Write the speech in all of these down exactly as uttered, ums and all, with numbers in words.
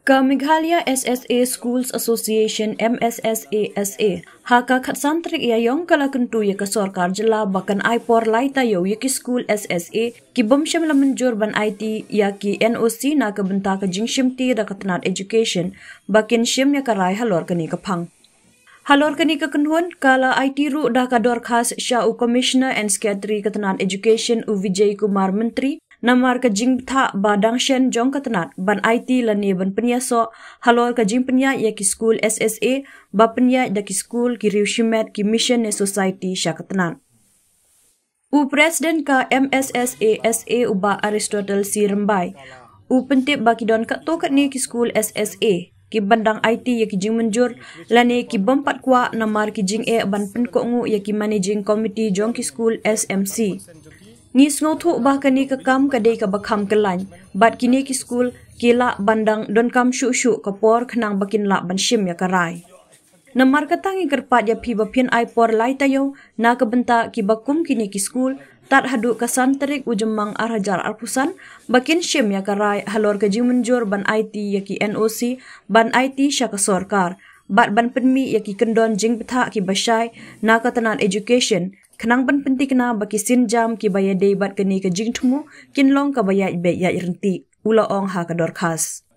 Ka Meghalaya S S A Schools Association, M S S A S A, ha ka khatsan tarik Ïaïong ka la kyntu ïa ka sorkar jylla ba kan ai por lai taïew ïa ki skul S S A ki bym shym la mynjur ban aiti ïa ki N O C na ka bynta ka jingshimti da ka tnat education ba kin shim ïa ka rai halor kane ka phang. Halor kane ka kynhun ka la aiti ruh da ka dorkhas sha u Commissioner and Secretary ka tnat education u Vijay Kumar Mantri, namar ka jingthah ba dang shen jong ka tnat ban aiti lane ban pynïasoh halor ka jingpynïaid ïa ki skul S S A ba pynïaid da ki skul, ki riew shimet, ki mission ne society sha ka tnat. U President ka M S S A S A u Bah Aristotle C Rymbai u pyntip ba ki don katto katne ki skul S S A ki ban dang aiti ïa ki jingmynjur lane ki bym pat kwah namar ki jingeh ban pynkohnguh ïa ki Managing Committee jong ki skul S M C. Ngi sngewthuh ba kane ka kam ka dei kaba kham kyllain bad kine ki skul ki lah ban dang donkam shuh shuh ka por khnang ba kin lah ban shim ïa ka rai. Namar kata ngi kyrpad ïa phi ba phin ai por lai taïew na ka bynta kiba kum kine ki skul, tad haduh ka san tarik u Jymmang ar hajar arphew san ba kin shim ïa ka rai halor ka jingmynjur ban aiti ïa ki N O C ban aiti sha ka sorkar bad ban pynmih ïa ki kyndon jingbthah kiba shai na ka tnat education khnang ban pynthikna ba ki sienjam kiba ïadei bad kane ka jingthmu kin long kaba ïaid beit ïaid ryntih, u la ong ha ka dorkhas.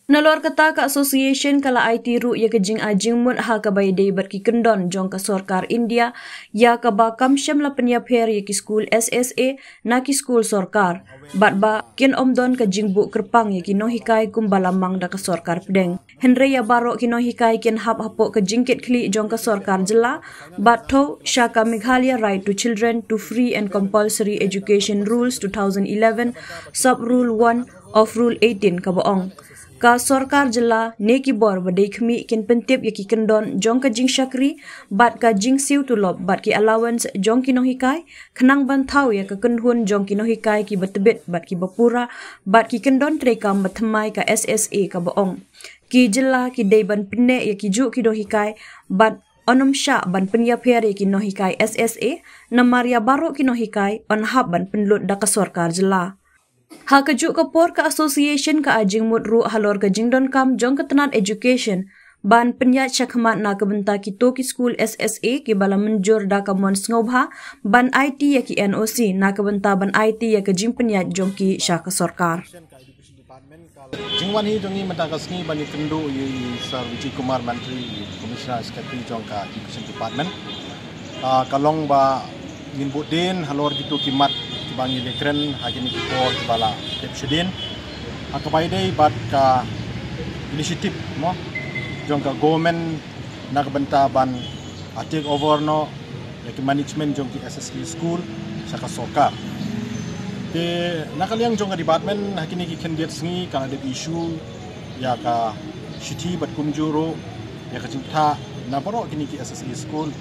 Nalor kata ka association ka la aiti ruh ïa ka jingai jingmut ha kaba ïadei bad ki kyndon jong ka sorkar India ïa kaba kam shym la pynïapher ïa ki skul S S A na ki skul sorkar bad ba kin ym don ka jingbuh kyrpang ïa ki nonghikai kumba la mang da ka sorkar pdeng. Hynrei ïa baroh ki nonghikai kin hap hapoh ka jingkitkhlieh jong ka sorkar jylla bad thew sha ka Meghalaya Right to Children to Free and Compulsory Education Rules two thousand eleven, Sub Rule one of Rule eighteen, kaba ong ka sorkar jylla ne ki bor ba dei khmih kin pyntip ïa ki kyndon jong ka jingshakri bad ka jingsiew tulop bad ki allowance jong ki nonghikai khnang ban thaw ïa ka kynhun jong ki nonghikai kiba tbit bad kiba pura bad ki kyndon treikam ba thymmai ka S S A, kaba ong ki jylla ki dei ban pynneh ïa ki juh ki nonghikai bad yn ym shah ban pynïapher ïa ki nonghikai S S A namar ïa baroh ki nonghikai yn hap ban pynlut da ka sorkar jylla. Ha kajuh ka por ka association ka ai jingmut ruh halor ka jingdonkam jong ka tnat education ban pynïaid shakhmat na ka bynta kito ki skul S S A kiba la mynjur da ka mon sngewbha ban aiti ïa ki N O C na ka bynta ban aiti ïa ka jingpynïaid jong ki sha ka sorkar. Jingwan hi jong ngi mynta ka sngi ban ïakynduh ïa i Sir Vijay Kumar Mantri, Commissioner Secretary jong ka Education Department. Ah, ka long ba ngin buh dien halor kito ki mat kiba ngi la kren ha kine ki por kiba la dep shadien. Ha kaba ïadei bad ka initiative mo jong ka government na ka bynta ban, ah, take over noh ïa ki management jong ki S S A school sha ka sorkar. Te na ka liang jong ka department ha kine ki khyndiat sngi ka la dep issue ïa ka shithi bad kumjuh ruh ïa ka jingthah na baroh kine ki S S A school,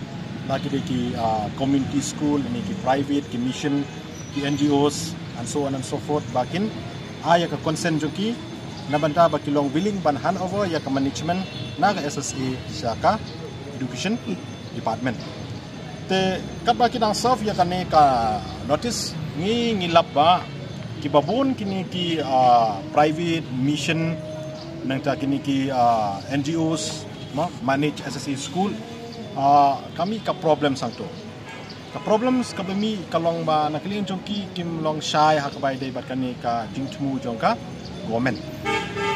na ki dei ki, ah, community school ne ki private, ki mission, ki N G Os and so on and so forth, ba kin ai ïa ka consent jong ki na bynta ba ki long willing ban hand over ïa ka management na ka S S A sha ka Education Department. Te katba ki dang serve ïa kane ka notice, ngi ngi lap ba kiba bun kine ki, ah, private mission nangta kine ki, ah, N G Os mo manage S S A school, ah, ka mih ka problem sangto. Ka problems kaba mih ka long ba na ka liang jong ki kim long shai ha kaba ïadei bad kane ka jingthmu jong ka government.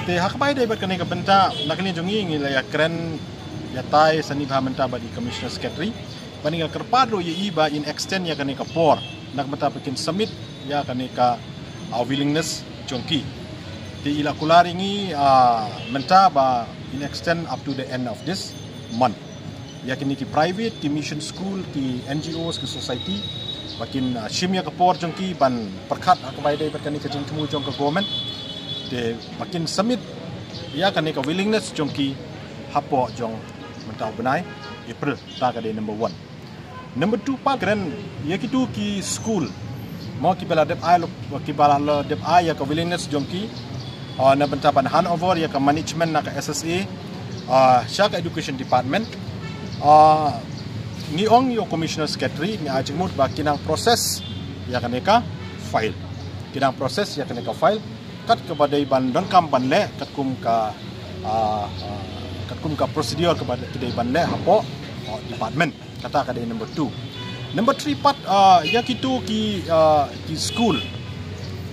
Te ha kaba ïadei bad kane ka bynta na ka liang jong ngi ngi la ïakren ïatai sani bha mynta bad i Commissioner Secretary ba ngi la kyrpad ruh ïa i ba in extend ïa kane ka por na ka bynta ba kin submit ïa kane ka, ah, willingness jong ki. Te i la kular ïa ngi, ah, mynta ba in extend up to the end of this month. Ïa kine ki private, ki mission school, ki N G Os, ki society ba kin, ah, shim ïa ka por jong ki ban pyrkhat ha kaba ïadei bad kane ka jingthmu jong ka government. Te ba kin submit ïa kane ka willingness jong ki hapoh jong mynta u bnai April, ta ka dei number one. Number two pat kren ïa kitu ki school mo kiba la dep ai lo, kiba la dep ai ïa ka willingness jong ki, ah, na bynta ban hand over ïa ka management na ka S S A, ah, sha ka Education Department. Ah, ngi ong ïa u Commissioner Secretary, ngi ai jingmut ba ki nang process ïa kane ka file. Ki nang process ïa kane ka file kat kaba dei ban donkam ban leh katkum ka ah, ah, katkum ka procedure kaba ki dei ban leh hapoh, oh, department. Kata ka dei number two. Number three pat, ah, ïa kito ki, ah, ki school,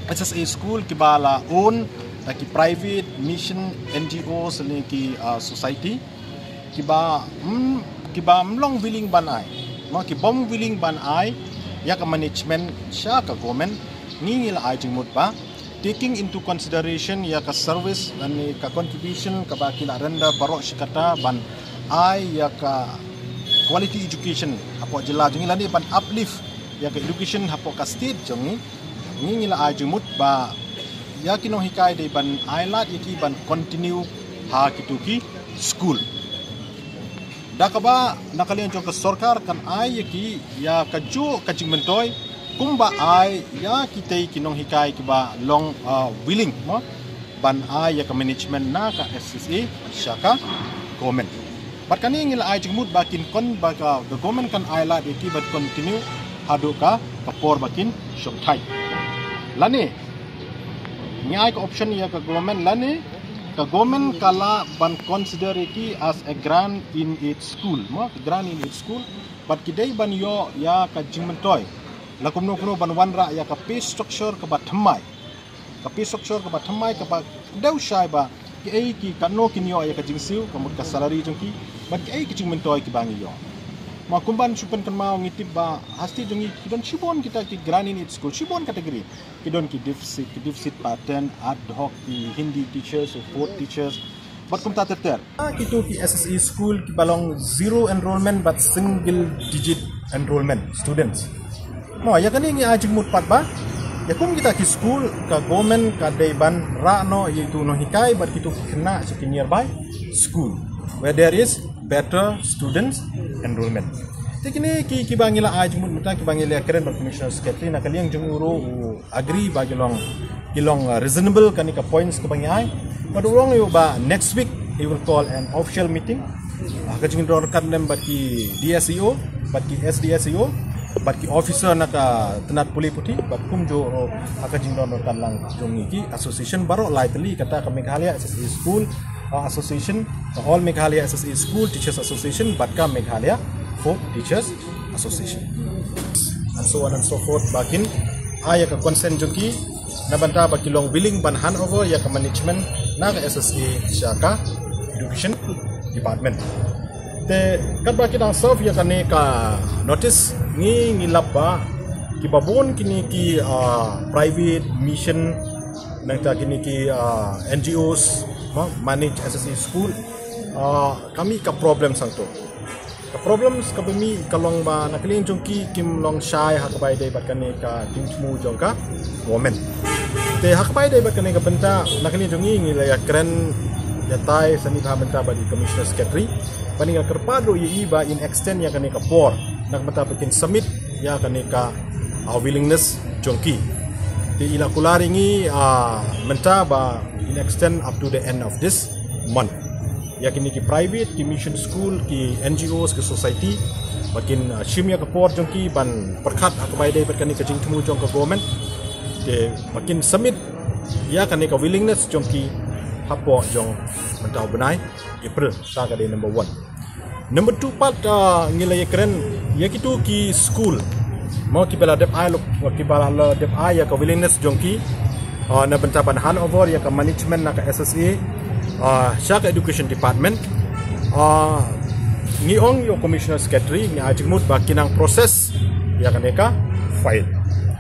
S S A school kiba la own da ki private, mission, N G Os ne ki, ah, society kiba, mm, kiba ym long willing ban ai. Mo, ki bym willing ban ai ïa ka management sha ka government, ngi ngi la ai jingmut ba, taking into consideration ïa ka service lane ka contribution kaba ki la render baroh shi katta ban ai ïa ka quality education hapoh jylla jong ngi lane ban uplift ïa ka education hapoh ka state jong ngi, ngi ngi la ai jingmut ba ïa ki nonghikai dei ban ai lad ïa ki ban continue ha kito ki school. Da kaba na ka liang jong ka sorkar kan ai ïa ki ïa kajuh ka jingmyntoi kumba ai ïa kitei ki nonghikai kiba long, ah, willing, mo, ban ai ïa ka management na ka S S A sha ka government. Bad kane ngi la ai jingmut ba kin kon ba ka, ka government kan ai lad ïa ki ban continue haduh ka, ka por ba kin shong thait. Lane ngi ai ka option ïa ka government, lane ka government ka lah ban consider ïa ki as a grant in its school, mo, grant in its school. Bad ki dei ban ïoh ïa ka jingmyntoi la kumno kumno ban wanrah ïa ka pay structure kaba thymmai. Ka pay structure kaba thymmai kaba dei shai ba kiei ki, katno kin ïoh ïa ka jingsiew, ka mut ka salary jong ki, bad kiei ki jingmyntoi kiba ngi ïoh. Mo, kumban shu pynkynmaw, ngi tip ba ha state jong ngi ki don shibun kita ki grant in its school, shibun category. Ki don ki deficit, ki deficit pattern, ad hoc, ki Hindi teachers, fourth teachers, bad kumta ter ter. Ah, kito ki S S A school kiba long zero enrollment bad single digit enrollment students. Mo, ïa kane ngi ai jingmut pat ba ïa kum kita ki school, ka government ka dei ban rah noh ïa itu nonghikai bad kito ki khynnah sha ki nearby school where there is better students enrollment. Te kine ki, kiba ngi la ai jingmut mynta, kiba ngi la kren bad Commissioner Secretary, na ka liang jong u ruh u agree ba ki long, ki long, uh, reasonable kane ka points kaba ngi ai. Bad u ong ïa u ba next week he will call an official meeting, uh, ha ka jingdon ryngkat lem bad ki D S E O, bad ki S D S E O, bad ki officer na ka tnat pule puthi, bad kumjuh ruh ha ka jingdon ryngkat lang jong ngi ki association baroh lai tylli, kata ka Meghalaya S S A School, uh, Association, ka All Meghalaya S S A School Teachers Association, bad ka Meghalaya Folk Teachers Association, and so on and so forth. Ba kin ai ïa ka consent jong ki na bynta ba ki long willing ban hand over ïa ka management na ka S S A sha ka Education Department. Te katba ki dang serve ïa kane ka notice, ngi ngi lap ba kiba bun kine ki, ah, private, mission, nangta kine ki, ah, N G Os, mo, manage S S A school, ah, ka mih ka problem sangto. Ka problems kaba mih ka long ba na ka liang jong ki kim long shai ha kaba ïadei bad kane ka jingthmu jong ka government. Te ha kaba ïadei bad kane ka bynta, na ka liang jong ngi ngi la ïakren ïatai sani bha mynta bad i Commissioner Secretary, bad ngi la kyrpad ruh ïa i ba in extend ïa kane ka por na ka bynta ba kin submit ïa kane ka, ah, willingness jong ki. Te i la kular ïa ngi, ah, mynta ba in extend up to the end of this month. Ïa kine ki private, ki mission school, ki N G Os, ki society, ba kin, uh, shim ïa ka por jong ki ban pyrkhat ha kaba ïadei bad kane ka jingthmu jong ka government. Te ba kin submit ïa kane ka willingness jong ki hapoh jong mynta u bnai April, ta ka dei number one. Number two pat, uh, ngi la ïakren ïa kito ki school, mo, kiba la dep ai, kiba la dep ai ïa ka willingness jong ki, ah, na bynta ban hand over ïa ka management na ka S S A, ah, sha ka Education Department. Ah, ngi ong ïa u Commissioner Secretary, ngi ai jingmut ba ki nang process ïa kane ka file.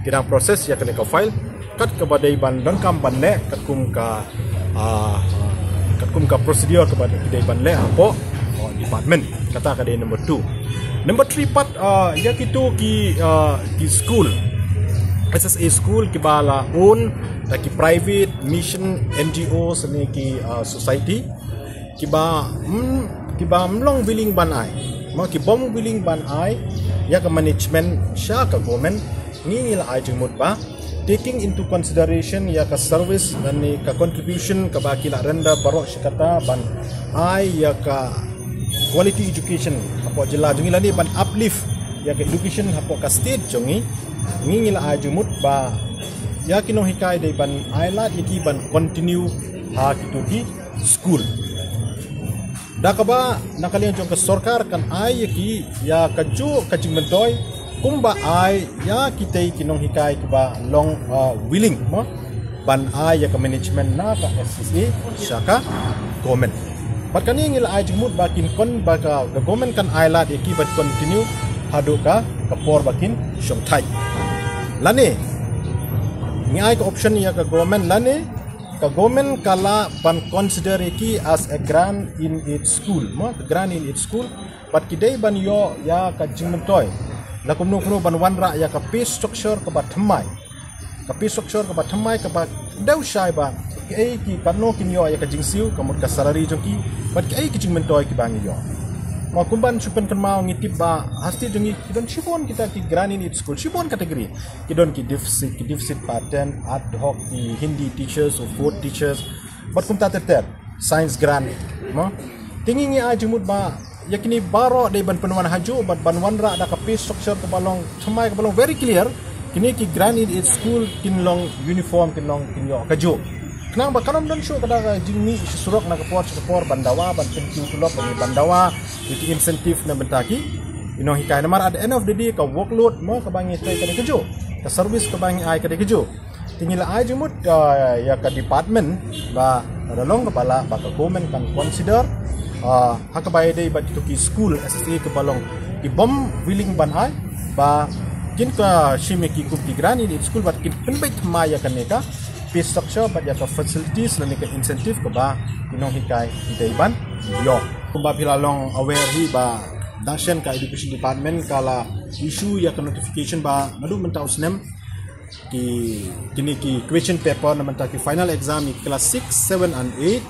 Ki nang process ïa kane ka file kat kaba dei ban donkam ban leh, katkum ka, ah, katkum ka procedure kaba dei ban leh hapoh, oh, department. Kata ka dei number two. Number three pat, ah, ïa kito ki, ah, ki school, S S A school kiba la own da ki private, mission, N G Os ne ki, ah, society kiba, mm, kiba ym long willing ban ai, mo, ki bym willing ban ai ïa ka management sha ka government, ngi ngi la ai jingmut ba taking into consideration ïa ka service lane ka contribution kaba ki la render baroh shi katta ban ai ïa ka quality education hapoh jylla jong ngi lane ban uplift ïa ka education hapoh ka state jong ngi, ngi ngi la ai jingmut ba ïa ki nonghikai dei ban ai lad ïa ki ban continue ha kito ki school. Da kaba na ka liang jong ka sorkar kan ai ïa ki ïa kajuh ka jingmyntoi kumba ai ïa kitei ki nonghikai kiba long, uh, willing mo ban ai ïa ka management na ka S S A sha ka government. Bad kane ngi la ai jingmut ba kin kon ba ka, ka government kan ai lad ïa ki ban continue haduh ka, ka por ba kin shong thait. Lane ngi ai ka option ïa ka government, lane ka government ka lah ban consider ïa ki as a grant in its school mo, grant in its school. Bad ki dei ban ïoh ïa ka jingmyntoi la kumno kumno ban wanrah ïa ka pay structure kaba thymmai. Ka pay structure kaba thymmai kaba dei shai ba kaei ki, katno kin ïoh ïa ka jingsiew, ka mut ka salary jong ki, bad kaei ki jingmyntoi kiba ngi ïoh. Mo kumban shu pynkynmaw, ngi tip ba ha state jong ngi ki don shibun kita ki grant in its school, shibun category. Ki don ki deficit, ki deficit pattern, ad hoc, ki Hindi teachers, fourth teachers, bad kumta ter ter, science grant mo. Te ngi, ngi ai jingmut ba ïa kine baroh dei ban pynwan hajuh bad ban wanrah da ka pay structure kaba long thymmai, kaba long very clear. Kine ki grant in its school kin long uniform, kin long, kin ïoh kajuh. Khnang ba kan ym don shuh kata ka jingmih sha surok na ka por sha ka por ban dawa, ban pynkiew tulop, ban, ban dawa ïa ki incentive na bynta ki, you know, hikai. Namar at the end of the day ka workload mo kaba ngi trei ka dei kajuh, ka service kaba ngi ai ka dei kajuh. Te ngi la ai jingmut, uh, ïa ka department ba lada long kaba lah ba ka government kan consider, uh, ha kaba ïadei bad kito ki school S S A kiba long ki bym willing ban ai, ba kin ka shim ïa ki kum ki grant in its school bad kin pynbeit thymmai ïa kane ka pay structure bad ïa ka facilities lane ka incentive kaba ki nonghikai ki dei ban ïoh. Kumba phi la long aware hi ba dang shen ka education department ka la issue ïa ka notification ba naduh mynta u snem ki, kine ki question paper na bynta ki final exam ïa ki class six, seven and eight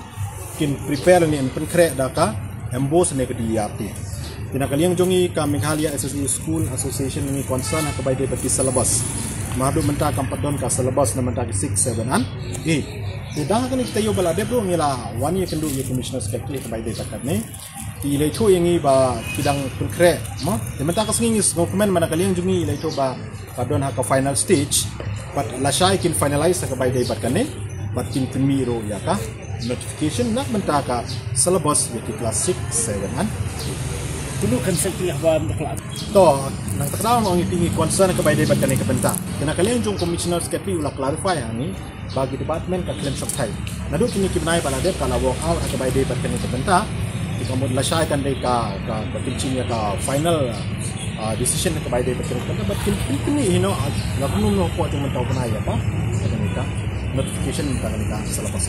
kin prepare ne pynkhreh da ka MBOSE ne ka DERT. Te na ka liang jong ngi ka Meghalaya S S A School Association ngi concern ha kaba ïadei bad ki syllabus. Naduh mynta kam pat don ka syllabus na bynta ki six, seven and eight. Te da kane kita ïoh ba la dep ruh ngi la wan ïakynduh ïa Commissioner Secretary ha kaba ïadei bad kane. Te i la ïathuh ïa ngi ba ki dang pynkhreh mo. Te mynta ka sngi ngi sngewkmen, mana ka liang jong ngi i la ïathuh ba ka don ha ka final stage. Bad lashai kin finalize ha kaba ïadei bad kane bad kin pynmih ruh ïa ka notification na bynta ka syllabus ïa ki class six, seven and eight. Kunu kan secretary haba mdakla. To, nang takdaw ngi, ngi concern ha kaba ïadei bad kane ka bynta. Te na ka liang jong Commissioner Secretary u la clarify ha ngi ba ki department ka khlem shong thait. Naduh kine ki bnai ba la dep ka la work out ha kaba ïadei bad kane ka bynta. Te ka mut lashai kan dei ka, ka, ka kynshim ïa ka final, uh, decision ha kaba ïadei bad kane ka bynta. Bad kin, kin, kin, you know, la kumno kumno hapoh jong mynta u bnai ïa ka, ïa kane ka notification mynta kane ka syllabus.